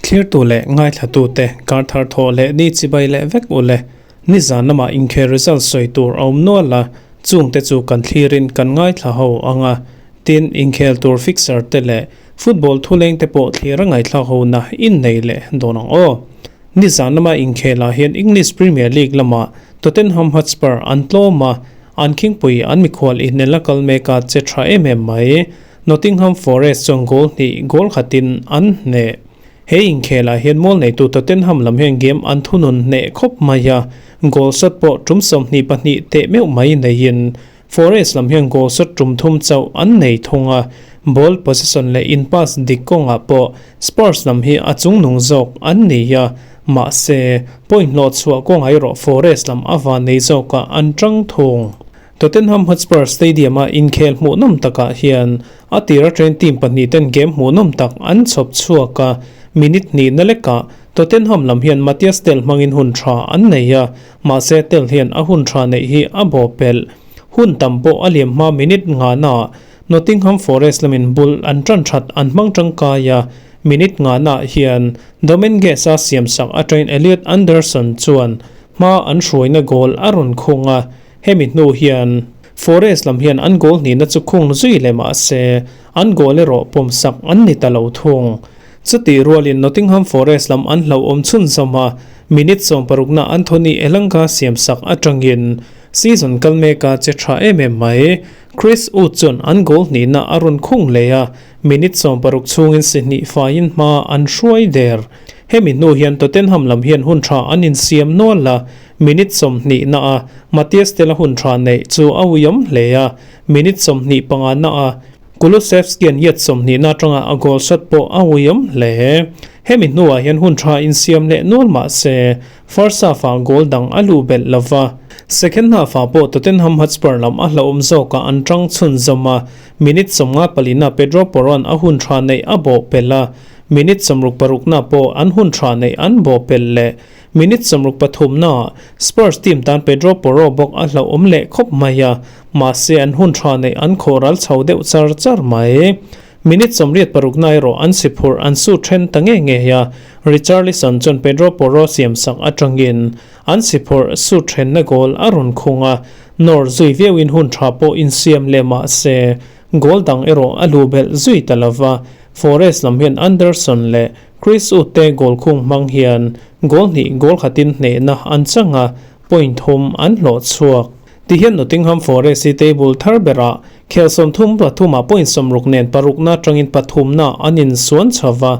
Thlirtu leh ngaithlatute kar thar thawh leh ni chibai leh vek u le. Nizan lamah inkhel result sawi tur a awm nual a, chungte chu kan thlirin kan ngaithla ho ang a. Tin, inkhel tur fixer te leh football thuleng te pawh thlir a ngaithlak ho na innei leh dawn ang aw. Nizan lama inkhelah hian English Premier League lamah Tottenham Hotspur an tlawm a, an khingpui an mikhual inel a kal mek a che tha em em mai. Nottingham Forest chuan goal hnih goal khatin an hneh. He inkhelah hian mual neitu Tottenham lam hian game an thunun hneh khawp mai a, goal shot pawh tum 22 teh meuh mai neiin Forest lam hian goal shot tum thum chauh an nei thung a, ball possession leh in pass dik kawngah pawh Spurs lam hi a chungnung zawk an ni a, mahse, point hlawh chhuah kawngah erawh Forest lam a van nei zawkah an tang thung. Tottenham Hotspur Stadium-a inkhel hmuhnawm takah hian a tira train team pahnihten game hmuhnawm tak an chhawp chhuak a, minute hnihna lekah Tottenham lam hian Matthias Tel hmangin hun tha an nei a, Mahse tel hian a hun tha neih hi a bawh pelh. Hun tam pawh a liam hma minute ngahnaah Nottingham Forest lamin bul an tan that an hmang tangkai a, minute ngahnaah hian Dominguez-a siamsak atangin Elliot Anderson chuan hma an hruaina goal a rawn khung a, hemi hnu hian Forest lam hian an goal hnihna chu khung zui leh mahse an goal erawh pawmsak an ni ta lo thung. Chutih rualin Nottingham Forest lam an hlauhawm chhunzawm a, minute sawmparukna Anthony Elanga siamsak atangin season kal meka che tha em em mai. Chris Wood chuan an goal hnihna a rawn khung leh a, minute 60 chhungin si hnih faiin hma an hruai der. Hemi hnu hian Tottenham lam hian hun tha an insiam nual a, minute 20 na a Matthias Tella hun tha neih chu a uiawm hle a, minute 25 na a Kulusevski-a'n yard sawmhnihna atanga a goal shot pawh a uiawm hle. Hemi hnuah hian hun tha insiam leh nual mah se, first half-ah goal dang a luh belh lo va. Second half-ah pawh Tottenham Hotspur lam a hlauhawm zawkah an tang chhunzawm a, minute 50 palina Pedro Porro-a'n a hun tha neih a bawh pelh a, minute 66na pawh an hun tha neih an bawh pelh leh. Minute 63 naah Spurs team tan Pedro Porro bawk a hlauhawm leh khawp mai a, mahse an hun tha neih an khawh ral chho deuh char char mai. Minute 86 na erawh an si phurh an su then ta ngei ngei a, Richarlison chuan Pedro Porro siamsak atangin an si phurh su thenna goal a rawn khung a, nawr zui viauin hun tha pawh insiam leh mahse goal dang erawh a luh belh zui ta lova, Forest lam hian Anderson leh Chris Wood te goal khung hmang hian goal hnih goal khatin hnehna an chang a, point thum an hlawh chhuak. Tihian Nottingham Forest hi table thar berah khel 33 ah point 60 nen parukna atangin pathumna an insuan chho va,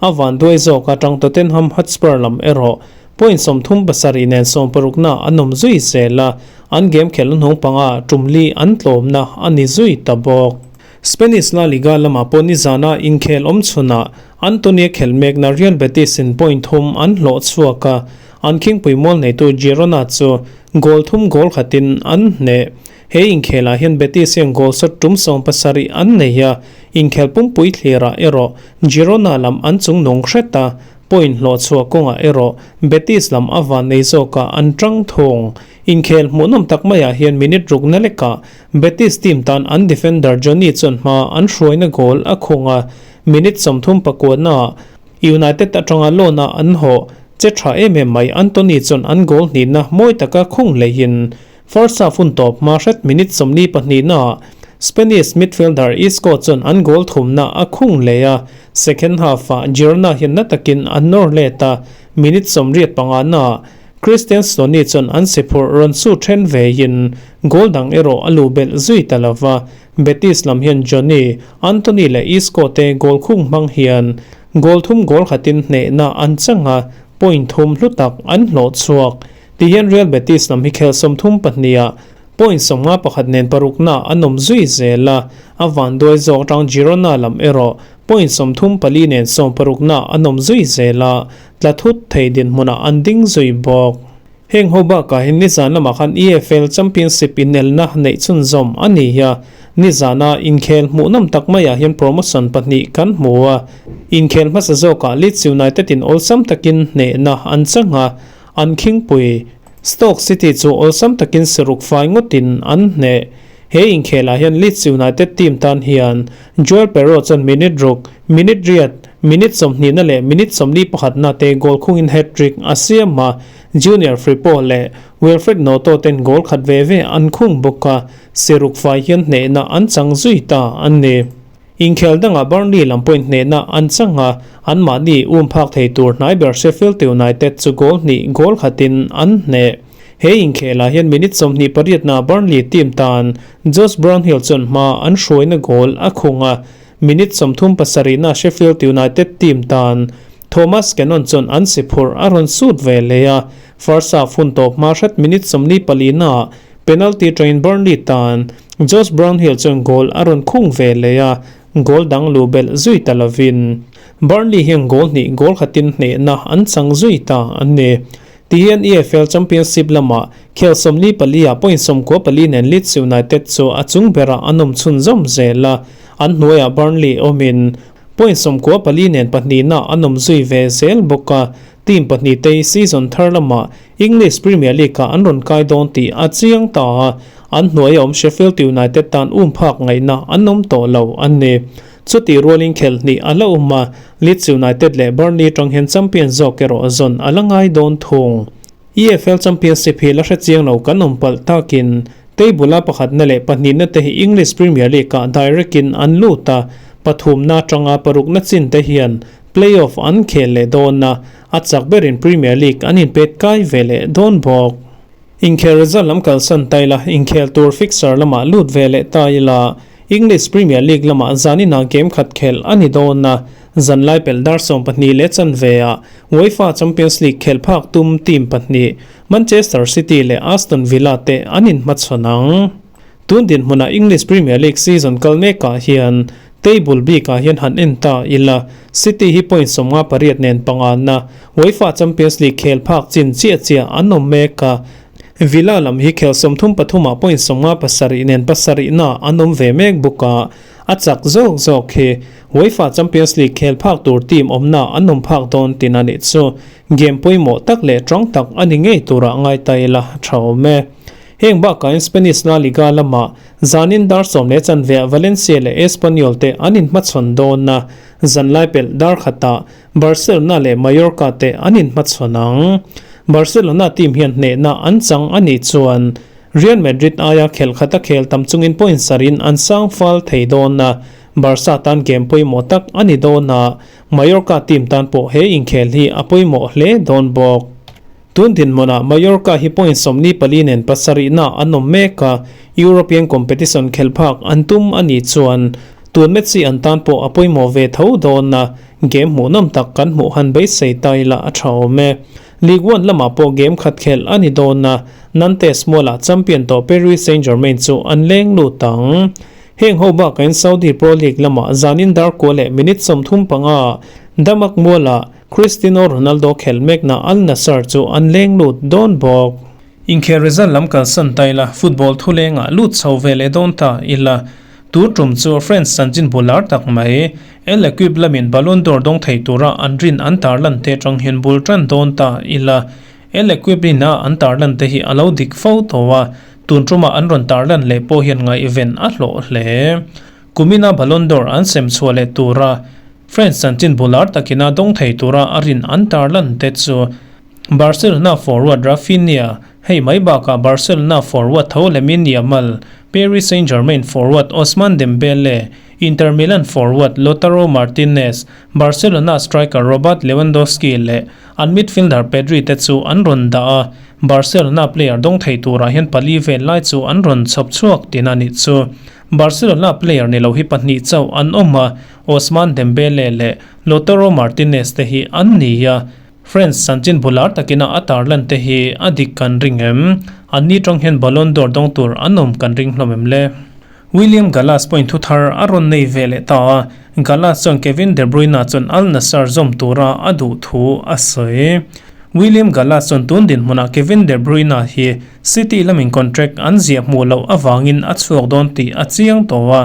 a vanduai zawk atang Tottenham Hotspur lam erawh point 37 nen sawmparukna an awm zui zel a, an game khelh hnung panga tum li an tlawmna a ni zui ta bawk. Spanish La Liga lamah pawh nizana inkhel awm chhunah Antonio khelh mekna Real Betis in point thum an hlawh chhuak a, an khingpui mual neitu Girona chu goal thum goal khatin an hneh. He inkhelah hian Betis hian goal shot tum 70 an nei a, inkhel pumpui thlirah erawh Girona lam an chungnung hret a, point hlawh chhuah kawngah erawh Betis lam a van nei zawkah an tang thung. Inkhel hmuhnawm tak maiah hian minute rukna lekah Betis team tan an defender Jonny chuan hma an hruaina goal a khung a, minute 39 ah United atanga loan a an hawh che tha em em mai. Antony chuan an goal hnihna mawi taka khung leihin first half hun tawp hma hret minute 42 ah Spanish midfielder Isco chuan an goal thumna a khung leh a, second half ah Girona hian na takin an nawr let a, minute 85 ah Christian Stoney chuan an si phurh rawn su then veiin goal dang erawh a luh belh zui ta lo va, Betis lam hian Jonny, Antony leh Isco te goal khung hmang hian goal thum goal khatin hnehna an chang a, point thum hlu tak an hlawh chhuak. Tihian Real Betis lam hi khel 32 ah point 51 nen parukna an awm zui zel a, a vanduai zawk atang Girona lam erawh point 34 nen sawmparukna an awm zui zel a, tla thut thei dinhmunah an ding zui bawk. Heng ho bakah hian nizan lamah khan EFL Championship inelna neih chhunzawm a ni a, nizana inkhel hmuhnawm tak maiah hian promotion pahnih kan hmu a, inkhel hmasa zawkah Leeds United in awlsam takin hnehna an chang a, an khingpui Stoke City chu awlsam takin siruk fai ngawtin an hneh. He inkhelah hian Leeds United team tan hian Joel Perreault chuan minute ruk, minute riat, minute sawmhnihna leh minute 41na te goal khungin hat-trick a siam a, Junior Firpo leh Wilfried Gnonto ten goal khat ve ve an khung bawk a, siruk fai hian hnehna an chang zui ta a ni. Inkhel dangah Burnley lam pawhin hnehna an chang a, anmahni um phak thei tur hnai ber Sheffield United chu goal hnih goal khatin an hneh. He inkhelah hian minute 28 na Burnley team tan Josh Brownhill chuan hma an hruaina goal a khung a, minute 37 na Sheffield United team tan Thomas Cannon chuan an si phurh a rawn sut ve leh a, first half hun tawp hma hret minute 44 na penalty train Burnley tan Josh Brownhill chuan goal a rawn khung ve leh a, goal dang lu belh zui ta lovin. Burnley hian goal hnih goal khatin hnehna an chang zui ta an ni. Tihian EFL Championship lama khel 44 ah point 94 nen Leeds United chu a chung berah an awm chhun zawm zel a, an hnuaiah Burnley awmin point 94 nen pahnihna an awm zui ve zel bawk a, team pahnih te season thar lama English Premier League ah an rawn kai dawn tih a chiang ta a, an hnuai awm Sheffield United tan um phak ngaihna an awm tawh lo an ni. Chuti rualin khel hnih a la awm a, Leeds United leh Burnley tang hian champion zawk erawh zawn a la ngai dawn thung. EFL Championship hi la hre chiang lo kan awm palh takin table a pakhatna leh pahnihna te hi English Premier League ah direct in an lut a, pathumna atanga parukna chin te hian play-off an khel leh dawn a, a chak berin Premier League an inpet kai ve leh dawn bawk. Inkhel result lam kalsan ta ila, inkhel tur fixture lamah lut ve leh ta ila, English Premier League lamah zaninah game khat khel a ni dawn a, zan lai pelh dar 12 leh chanve ah UEFA Champions League khel phak tum team pahnih Manchester City leh Aston Villa te an inhmachhawn ang. Tun dinhmunah English Premier League season kal mekah hian table bikah hian han en ta ila, City hi point 58 nen panga na UEFA Champions League khel phak chin chiah chiah an awm mek a, Villa lam hi khel 33 ah point 57 nen pasarih na an awm ve mek bawk a, a chak zawk zawk hi UEFA Champions League khel phak tur team awmna an awm phak dawn tin a nih chu. Game pawimawh tak leh tang tak a ni ngei turah ngai ta ila tha awm e. Heng bakah Spanish La Liga lama zanin dar sawm leh chanve ah Valencia leh Espanyol te an inhmachhawn dawn a, zan lai pelh dar khatah Barcelona leh Mallorca te an inhmachhawn ang. Barcelona team hian hnehna an chang a nih chuan Real Madrid aia khel khata khel tam chungin point sarin an sang fal thei dawn a, Barca tan game pawimawh tak a ni dawn a, Mallorca team tan pawh he inkhel hi a pawimawh hle dawn bawk. Tun dinhmunah Mallorca hi point 44 nen pasarih na an awm mek a, European competition khel phak an tum a nih chuan tun match hi an tan pawh a pawimawh ve tho dawn a, game hmuhnawm tak kan hmuh han beisei ta ila a tha awm e. Ligue 1 lamah pawh game khat khel a ni dawn a, Nantes mualah champion tawh Paris Saint-Germain chu an leng lut ang. Heng ho bakain Saudi Pro League lamah zanin dar kua leh minute 35 Damac mualah Cristiano Ronaldo khel mekna Al Nassr chu an leng lut dawn bawk. Inkhel result lam kalsan ta ila, football thulengah lut chho ve leh dawn ta ila, tur tum chu French chanchin bular tak mai El Equipe lamin Ballon d'Or dawng thei tura an rin an tarlan te atang hian bul tan dawn ta ila, El Equipe ina an tarlan te hi a lo dik fo tawh a, tun tuma an rawn tarlan leh pawh hian ngaihven a hlawh hle. Kumina Ballon d'Or an sem chhuah leh tura French chanchin bular takina dawng thei tura a rin an tarlan te chu Barcelona forward Raphinha, hei mai bakah Barcelona forward tho Lamine Yamal, Paris Saint-Germain forward Ousmane Dembele, Inter Milan forward Lautaro Martinez, Barcelona striker Robert Lewandowski leh an midfielder Pedri te chu an rawn dah a, Barcelona player dawng thei turah hian pali vel lai chu an rawn chhawp chhuak tin a nih chu. Barcelona player ni lo hi pahnih chauh an awm a, Ousmane Dembele leh Lautaro Martinez te hi an ni a, French chanchin bular takina a tarlan te hi a dik kan ring em? An ni tang hian Ballon d'Or dawng tur an awm kan ring hlawm em le? William Gallas point thu thar a rawn nei ve leh ta a, Gallas chuan Kevin De Bruyne chuan Al Nassr zawm tura a duh thu a sawi. William Gallas chuan tun dinhmunah Kevin De Bruyne hi City lamin contract an ziah hmuh loh awangin a chhuak dawn tih a chiang tawh a,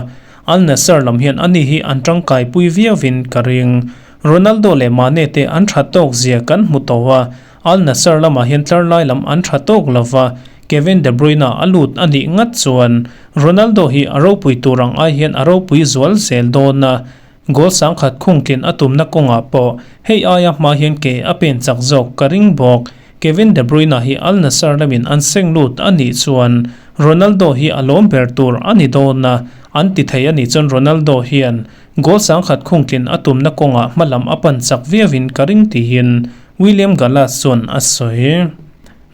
Al Nassr lam hian ani hi an tangkai pui viauin ka ring. Ronaldo leh Mane te an tha tawk zia kan hmu tawh a, Al Nassr lamah hian tlar lai lam an tha tawk lova. Kevin De Bruyne a lut a nih ngat chuan Ronaldo hi a ropui tur ang ai hian a ropui zual zel dawn a, goal 10,000 khungtlin a tumna kawngah pawh hei aia hma hian ke a pen chak zawk ka ring bawk. Kevin De Bruyne hi Al Nassr lamin an seng lut a nih chuan Ronaldo hi a lawm ber tur a ni dawn a, an ti thei a nih chuan Ronaldo hian goal 10,000 khungtlin a tumna kawngah hmalam a pan chak viauin ka ring tiin William Gallas chuan a sawi.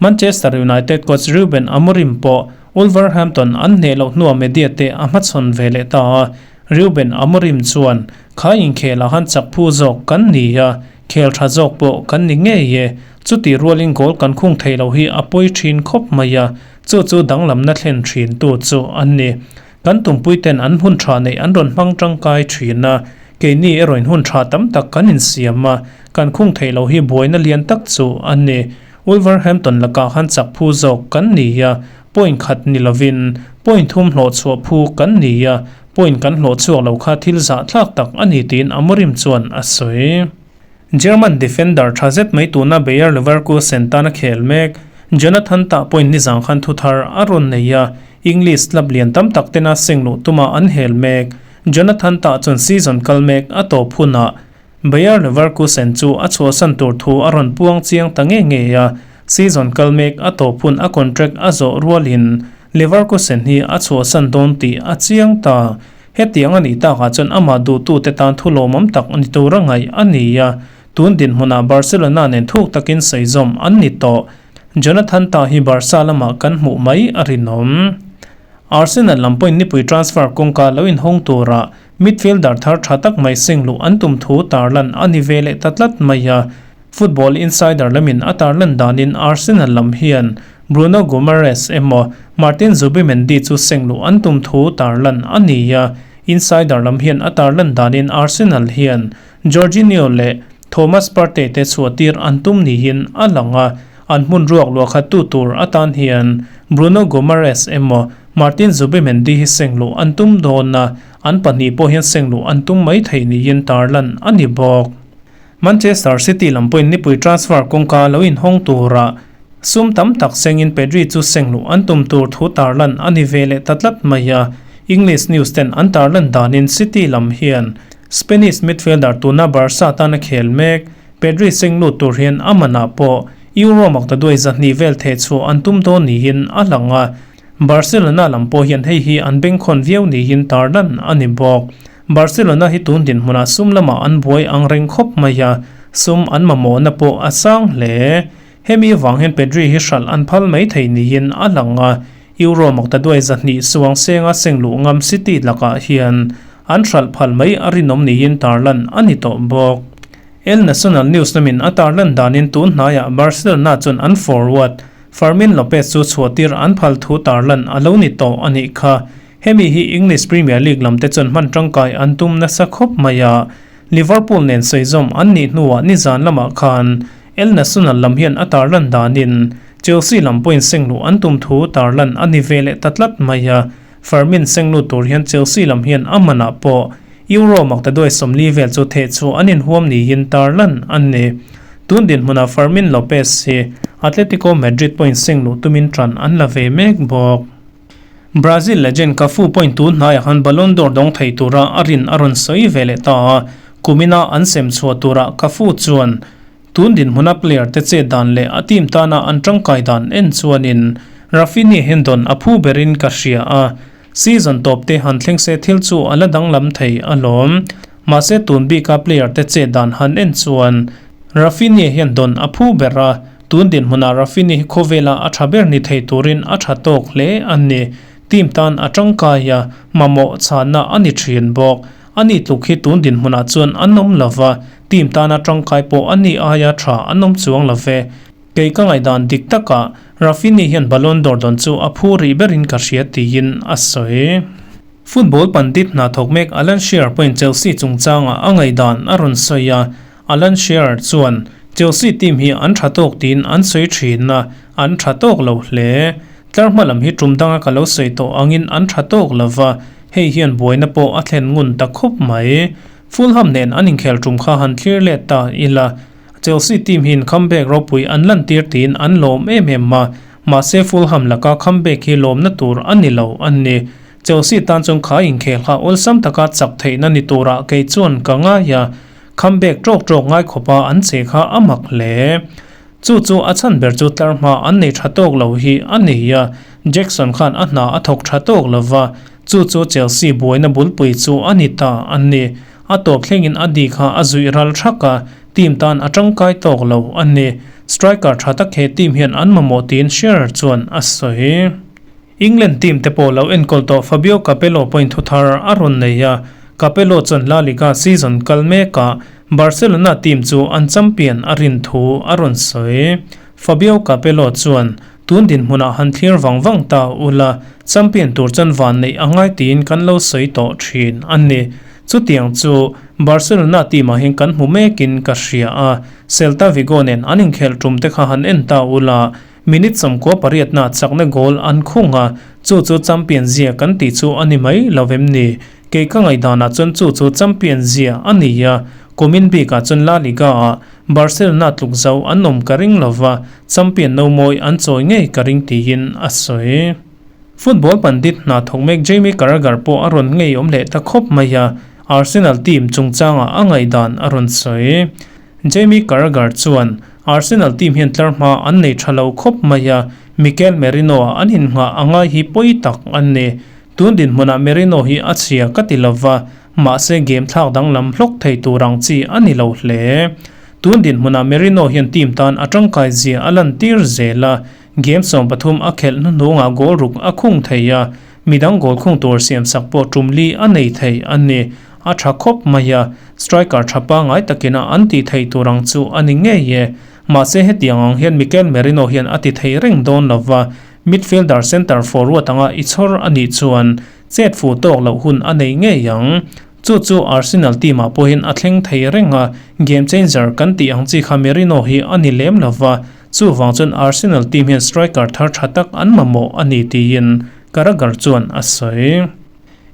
Manchester United coach Ruben Amorim pawh Wolverhampton an hneh loh hnuah media te a hmachhawn ve leh ta a, Ruben Amorim chuan, Kha inkhel ah han chak phu zawk kan ni a, khel tha zawk pawh kan ni ngei e, chutih rualin goal kan khung thei lo hi a pawi thin khawp mai a, chu chu danglamna thlen thin tu chu an ni. Kan tumpui ten an hun tha neih an rawn hmang tangkai thin a, keini erawhin hun tha tam tak kan insiam a, kan khung thei lo hi buaina lian tak chu an ni. Wolverhampton lakah khan chak phu zawk kan ni a, point khat ni lovin point thum hlawh chhuah phu kan ni a, point kan hlawh chhuak lo kha thil zahthlak tak a ni tiin Amorim chuan a sawi. German defender tha zet mai tuna Bayer Leverkusen tana khel mek Jonathan Tah point nizang khan thu thar a rawn nei a, English club lian tam tak tena seng luh tuma an hel mek. Jonathan Tah chuan season kal mek a tawp hunah Bayer Leverkusen chu a chhuahsan tur thu a rawn puang chiang ta nge nge a, season kal mek a tawp hun a contract a zawh rualin Leverkusen hi a chhuahsan dawn tih a chiang ta. Hetiang a nih takah chuan amah duhtute tan thu lawmawm tak ni tura ngaih a ni a, tun dinhmunah Barcelona nen thuk takin sawi zawm an ni tawh. Jonathan Tah hi Barca lamah kan hmuh mai a rinawm. Arsenal lam pawhin nipui transfer kawngka lo inhawng tura Midfielder thar tha tak mai seng luh an tum thu tarlan a ni ve leh ta tlat mai a, Football Insider lamin a tarlan danin Arsenal lam hian Bruno Guimaraes emaw Martin Zubimendi chu seng luh an tum thu tarlan a ni a, Insider lam hian a tarlan danin Arsenal hian Jorginho leh Thomas Partey te chhuahtir an tum niin a lang a, an hmun ruak luah khat tu tur atan hian Bruno Guimaraes emaw Martin Zubimendi hi seng luh an tum dawn a, an pahnih pawh hian seng luh an tum mai thei niin tarlan a ni bawk. Manchester City lam pawhin nipui transfer kawngka lo inhawng tura sum tam tak sengin Pedri chu seng luh an tum tur thu tarlan a ni ve leh ta tlat mai a, English news ten an tarlan danin City lam hian Spanish midfielder tuna Barca tana khel mek Pedri seng lut tur hian a manah pawh Euro maktaduai 200 vel theh chhuah an tum dawn niin a lang a. Barcelona lam pawh hian hei hi an bengkhawn viau niin tarlan a ni bawk. Barcelona hi tun dinhmunah sum lamah an buai ang reng khawp mai a, sum an mamawhna pawh a sang hle. Hemi vang hian Pedri hi hralh an phal mai thei niin a lang a, Euro maktaduai 200 suang senga seng luh ngam City lakah hian an hralh phal mai a rinawm niin tarlan a ni tawh bawk. El Nacional News lamin a tarlan danin tun hnaiah Barcelona chuan an forward Fermin Lopez chu chhuahtir an phal thu tarlan a lo ni tawh a nih kha. Hemi hi English Premier League lam te chuan hman tangkai an tum nasa khawp mai a, Liverpool nen sawi zawm an nih hnuah nizan lamah khan El Nacional lam hian a tarlan danin Chelsea lam pawhin seng luh an tum thu tarlan a ni ve leh ta tlat mai a, Fermin seng lut tur hian Chelsea lam hian a manah pawh Euro maktaduai 40 vel chu theh chu an inhuam niin tarlan an ni. Tun dinhmunah Fermin Lopez hi Atletico Madrid pawhin seng luh tumin tan an la ve mek bawk. Brazil legend Cafu pawhin tun hnaiah khan Ballon d'Or dawng thei tura a rin a rawn sawi ve leh ta a, kumina an sem chhuah turah Cafu chuan tun dinhmuna player te chet dan leh a team tana an tangkai dan en chuanin Raphinha hian dawn a phu berin ka hria a, season tawp te han thleng se thil chu a la danglam thei alawm. Mahse tun bika player te chet dan han en chuan Raphinha hian dawn a phu ber a, tun dinhmunah Raphinha hi khawvela a tha ber ni thei turin a tha tawk hle a ni. Team tan a tangkai a, mamawh chhana a ni thin bawk. Ani tluk hi tun dinhmunah chuan an awm lova, team tana tangkai pawh ani aia tha an awm chuang love. Kei ka ngaihdan dik takah Raphinha hian Ballon d'Or dawn chu a phu rih berin ka hria tiin a sawi. Football pandit hna thawk mek Alan Shearer pawhin Chelsea chungchangah a ngaihdan a rawn sawi a, Alan Shearer chuan, Chelsea team hi an tha tawk tiin an sawi thin a, an tha tawk lo hle. Tlar hma lam hi tum danga ka lo sawi tawh angin an tha tawk lova, hei hian buaina pawh a thlen ngun ta khawp mai. Fulham nen an inkhel tum kha han thlir let ta ila, Chelsea team hian comeback ropui an lantir tiin an lawm em em a. Mahse Fulham laka comeback hi lawmna tur a ni lo a ni. Chelsea tan chuan kha inkhel kha awlsam taka chak theihna ni turah kei chuan ka ngai a, comeback tawk tawk ngai khawpa an che kha a mak hle. Chu chu a chhan ber chu tlar hma an nei tha tawk lo hi a ni a, Jackson khan a hna a thawk tha tawk lo va, chu chu Chelsea buaina bulpui chu a ni ta a ni. A tawp thlengin a di kha a zuih ral thak a, team tan a tangkai tawk lo a ni. Striker tha tak he team hian an mamawh tiin Shearer chuan a sawi. England team te pawh lo enkawl tawh Fabio Capello point thu thar a rawn nei a, Capello chuan La Liga season kal mekah Barcelona team chu an champion a rin thu a rawn sawi. Fabio Capello chuan, Tun dinhmunah han thlir vang vang ta ula, champion tur chuan van neih a ngai tiin kan lo sawi tawh thin a ni. Chutiang chu Barcelona team ah hian kan hmu mekin ka hria a, Celta Vigo nen an inkhelh tum te kha han en ta ula, Minute 98 na chakna goal an khung a, chu chu champion zia kan tih chu a ni mai lo em ni? Kei ka ngaihdanah chuan chu chu champion zia a ni a, kumin bikah chuan La Liga ah Barcelona tluk zo an awm ka ring lo va, champion no mawi an chawi ngei ka ring tiin a sawi. Football pandit hna thawk mek Jamie Carragher pawh a rawn ngeiawm leh ta khawp mai a, Arsenal team chungchangah a ngaihdan a rawn sawi. Jamie Carragher chuan, Arsenal team hian tlar hma an nei tha lo khawp mai a, Mikel Merino-a an innghah a ngai hi pawi tak an ni. Tun dinhmunah Merino hi a chhia ka ti lo va, mahse game thlak danglam hlawk thei tur ang chi a ni lo hle. Tun dinhmunah Merino hian team tan a tangkai zia a lantir zel a, game 13 a khelh hnuhnungah goal ruk a khung thei a, midang goal khung tur siamsak pawh tum li a nei thei a ni. A tha khawp mai a, striker tha pangngai takin a an tih theih tur ang chu a ni ngei e. Mahse hetiang ang hian Mikel Merino hian a ti thei reng dawn lo va, midfielder centre forward anga i chhawr a nih chuan chet fuh tawk loh hun a nei ngei ang. Chu chu Arsenal team ah pawhin a thleng thei reng a, game changer kan tih ang chi kha Merino hi a ni lem lo va, chuvang chuan Arsenal team hian striker thar tha tak an mamawh a ni tiin Carragher chuan a sawi.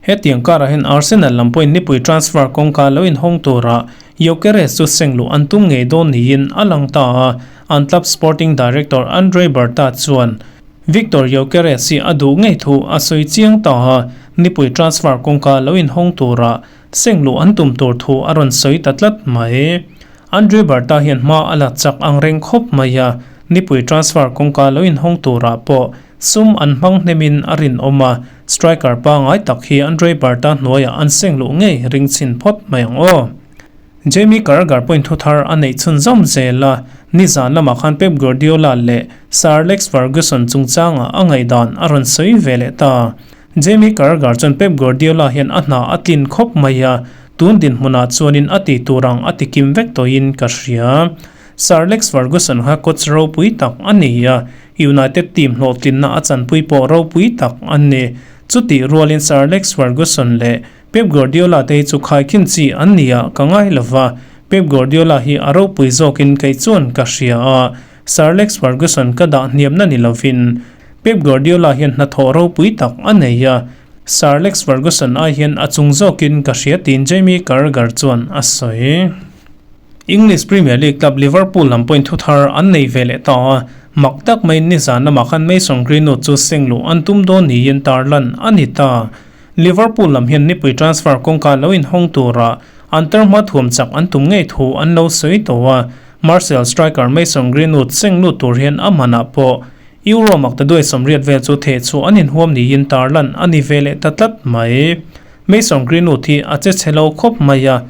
Hetiang karah hian Arsenal lam pawhin nipui transfer kawngka lo inhawng tura Gyökeres chu seng luh an tum ngei dawn niin a lang ta a, an club sporting director Andre Berta chuan Viktor Gyökeres hi a duh ngei thu a sawi chiang ta a, nipui transfer kawngka lo inhawng tura seng luh an tum tur thu a rawn sawi ta tlat mai. Andre Berta hian hma a la chak ang reng khawp mai a, nipui transfer kawngka lo inhawng turah pawh Sum an hmang hnemin a rinawm a, striker pangngai tak hi Andre Berta hnuaiah an seng luh ngei ring chhin phawt mai ang aw. Jamie Carragher pawhin thu thar a neih chhunzawm zel a, nizan lamah khan Pep Guardiola leh Sir Alex Ferguson chungchangah a ngaihdan a rawn sawi ve leh ta. Jamie Carragher chuan Pep Guardiola hian a hna a tlin khawp mai a, tun dinhmunah chuanin a tih tur ang a ti kim vek tawhin ka hria. Sir Alex Ferguson kha coach ropui tak a ni a, United team hlawhtlinna a chanpui pawh ropui tak a ni. Chutih rualin Sir Alex Ferguson leh Pep Guardiola te hi chu khaikhin chi an ni a ka ngai lo va, Pep Guardiola hi a ropui zawkin kei chuan ka hria a, Sir Alex Ferguson ka dah hniamna ni lovin Pep Guardiola hian hnathawh ropui tak a nei a, Sir Alex Ferguson ai hian a chung zawkin ka hria tiin Jamie Carragher chuan a sawi. English Premier League club Liverpool lam pawhin thu thar an nei ve leh ta a, mak tak maiin nizan lamah khan Mason Greenwood chu seng luh an tum dawn niin tarlan a ni ta. Liverpool lam hian nipui transfer kawngka lo inhawng tura an terhma thuam chak an tum ngei thu an lo sawi tawh a, Marseille striker Mason Greenwood seng lut tur hian a manah pawh Euro makta duai 80 vel chu theh chhuah an inhuam niin tarlan a ni ve leh ta tlat mai. Mason Greenwood hi a che chhe lo khawp mai a,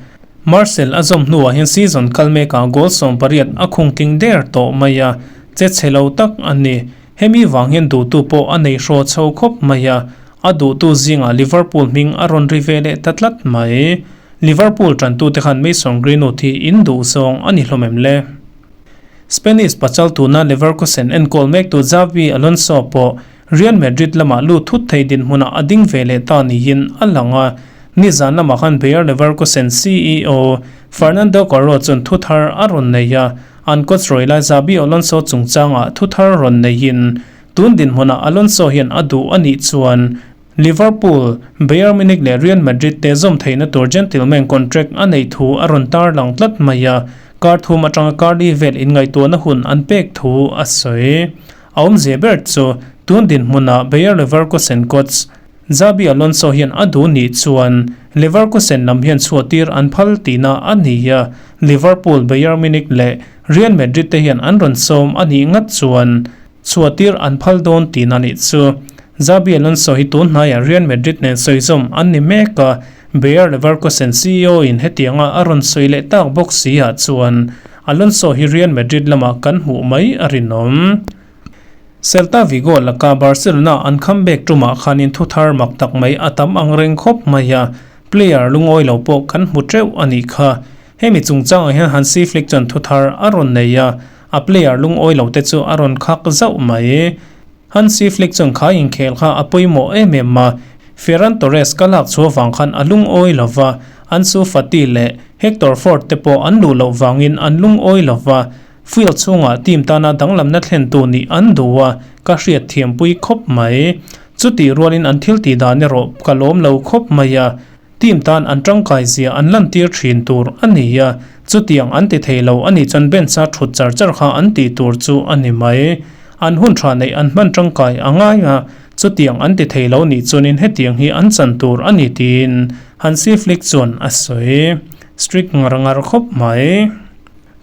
Marcel a zawm hnuah hian season kal mekah goal 18 a khung tling der tawh mai a, che chhe lo tak a ni. Hemi vang hian duhtu pawh a nei hraw chho khawp mai a, a duhtu zingah Liverpool hming a rawn ri ve leh ta tlat mai. Liverpool tantute khan Mason Greenwood hi in duh zawng a ni hlawm em le? Spanish pachal tuna Leverkusen enkawl mektu Xabi Alonso pawh Real Madrid lamah lut thut thei dinhmunah a ding ve leh ta niin a lang a. Nizan lamah khan Bayer Leverkusen CEO Fernando Carro chuan thu thar a rawn nei a, an coach rawi lai Xabi Alonso chungchangah thu thar rawn neiin tun dinhmunah Alonso hian a duh a nih chuan Liverpool, Bayern Munich leh Real Madrid te zawm theihna tur gentleman contract a neih thu a rawn tarlang tlat mai a, kar thum atanga kar li vel inngaihtuahna hun an pek thu a sawi. A awmzia ber chu tun dinhmunah Bayer Leverkusen coach Xabi Alonso hian a duh nih chuan Leverkusen lam hian chhuahtir an phal tihna a ni a, Liverpool, Bayern Munich leh Real Madrid te hian an rawn sawm a nih ngat chuan chhuahtir an phal dawn tihna nih chu. Xabi Alonso hi tun hnaiah Real Madrid nen sawizawm an ni mek a, Bayer Leverkusen CEO in hetianga a rawn sawi leh tak bawk si ah chuan Alonso hi Real Madrid lamah kan hmuh mai a rinawm. Celta Vigo laka Barcelona an comeback tumah khanin thu thar mak tak mai a tam ang reng khawp mai a, player lungawi lo pawh kan hmu teuh a nih kha. Hemi chungchangah hian Hansi Flick chuan thu thar a rawn nei a, a player lungawi lo te chu a rawn khak zauh mai. Hansi Flick chuan kha inkhel kha a pawimawh em em a, Ferran Torres ka lak chhuah vang khan a lungawi lo va, Ansu Fati leh Hector Fort te pawh an luh loh vangin an lungawi lo va, Field chhungah team tana danglamna thlentu nih an duh a, ka hriat thiampui khawp mai. Chutih rualin an thil tih dan erawh ka lawm lo khawp mai a, team tan an tangkai zia an lantir thin tur a ni a, chutiang an ti thei lo a nih chuan bench-a thut char char kha an tih tur chu a ni mai. An hun tha neih an hman tangkai a ngai a, chutiang an ti thei lo nih chuanin hetiang hi an chan tur a ni tiin Hansi Flick chuan a sawi strict ngar ngar khawp mai.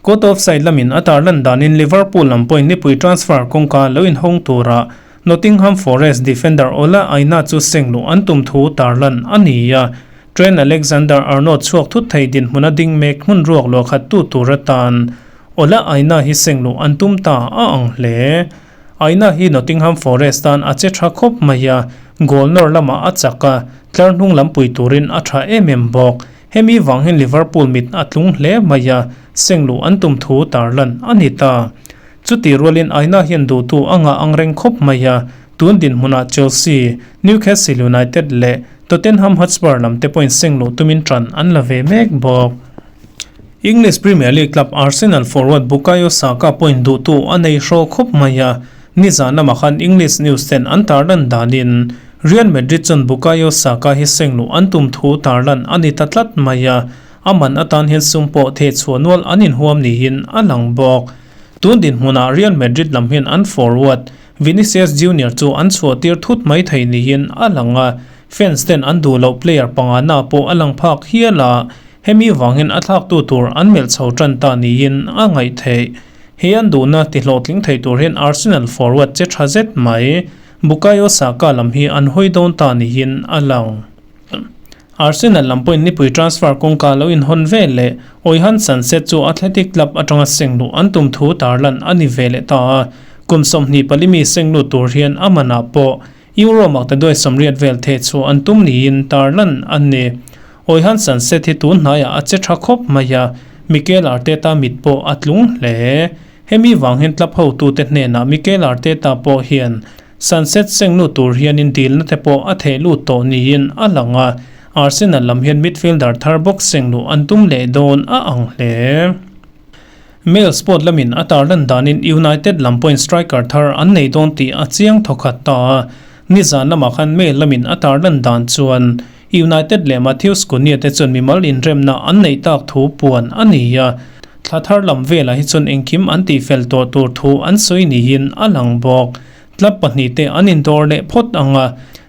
Court of side lamin a tarlan danin Liverpool lam pawhin nipui transfer kawngka lo inhawng tura Nottingham Forest defender Ola Aina chu seng luh an tum thu tarlan a ni a. Trent Alexander-Arnold chhuak thut thei dinhmuna ding mek hmun ruak luah khat tu tur atan Ola Aina hi seng luh an tum ta a ang hle. Aina hi Nottingham Forest tan a che tha khawp mai a, goal nawr lamah a chak a, tlar hnung lam pui turin a tha em em bawk. Hemi vang hian Liverpool mit a tlung hle mai a, seng luh an tum thu tarlan a ni ta. Chutih rualin Aina hian duhtu a ngah ang reng khawp mai a, tun dinhmunah Chelsea, Newcastle United leh Tottenham Hotspur lam te pawhin seng luh tumin ṭan an la ve mek bawk. English Premier League club Arsenal forward Bukayo Saka pawhin duhtu a nei hraw khawp mai a, nizan lamah khan English news ten an tarlan danin Real Madrid chuan Bukayo Saka hi seng luh an tum thu tarlan a ni ta tlat mai a, a man atan hian sum pawh theh chhuah nual an inhuam niin a lang bawk. Tun dinhmunah Real Madrid lam hian an forward Vinicius Junior chu an chhuah tir thut mai thei niin a lang a, fans ten an duh loh player pangana pawh a lang phak hial a, hemi vangin a thlaktu tur an melh chho tan ta niin a ngaih theih. He an duhna ti hlawhtling thei tur hian Arsenal forward che tha zet mai. Bukayo Saka lam hi an hawi dawn ta niin a lang. Arsenal lam pawhin nipui transfer kawngka lo inhawn ve leh Oihan Sancet chu Athletic Club atanga seng luh an tum thu tarlan a ni ve leh ta a, kum 24 mi seng lut tur hian a manah pawh Euro maktaduai 80 vel theh chhuah an tum niin tarlan a ni. Oihan Sancet hi tun hnaiah a che tha khawp mai a, Mikel Arteta mit pawh a tlung hle. Hemi vang hian club hotute hnenah Mikel Arteta pawh hian Sunset seng lut tur hianin dilna te pawh a theh lut tawh niin a lang a, Arsenal lam hian midfielder thar bawk seng luh an tum leh dawn a ang hle. Mail Sport lamin a tarlan danin United lam pawhin striker thar an nei dawn tih a chiang thawkhat ta a, nizan lamah khan Mail lamin a tarlan dan chuan United leh Matheus Cunha te chuan mimal inremna an neih tak thu puan a ni a, thla thar lam velah hi chuan engkim an tihfel tawh tur thu an sawi niin a lang bawk. Club pahnihte an indawr leh phawt ang a,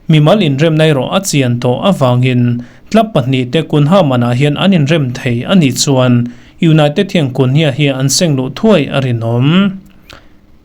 mimal inremna erawh a chian tawh avangin club pahnihte Cunha manah hian an inrem thei a nih chuan United hian Cunha hi an seng luh thuai a rinawm.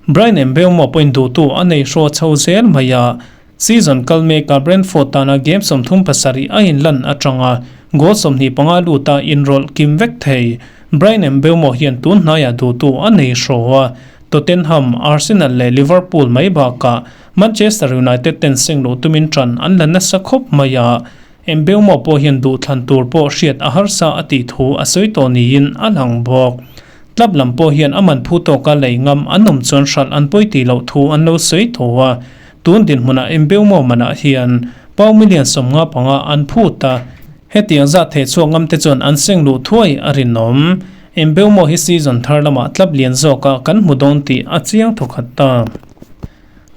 Bryan Mbeumo pawhin duhtu a nei hraw chho zel mai a, Season kal mekah Brentford tana game 37 a inlan atanga goal 25 luta inrawlh kim vek thei. Bryan Mbeumo hian tun hnaiah duhtu a nei hraw a, Tottenham, Arsenal leh Liverpool mai bakah Manchester United ten seng luh tumin ṭan an la nasa khawp mai a, Mbeumo pawh hian duhthlan tur pawh hriat a harsa a tih thu a sawi tawh niin a lang bawk. Club lam pawh hian a man phu tawka lei ngam an awm chuan hralh an pawi tih loh thu an lo sawi tawh a, Tun dinhmunah Mbeumo manah hian pau million 55 an phut a, hetiang zat theh chhuak ngam te chuan an seng luh thuai a rinawm. Mbeumo hi season thar lamah club lian zawkah kan hmu dawn tih a chiang thawkhat ta.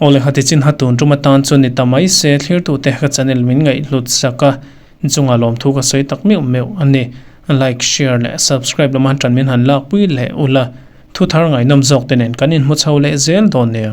Awle hati chin ha tun tum atan chuan ni ta mai se thlirtute ka channel min ngaihhlut sak a, chunga lawmthu ka sawi tak meuh meuh a ni. Like, share leh subscribe lama tan min han lakpui leh ula, thu thar ngaihnawm zawk te nen kan inhmu chho leh zel dawn nia.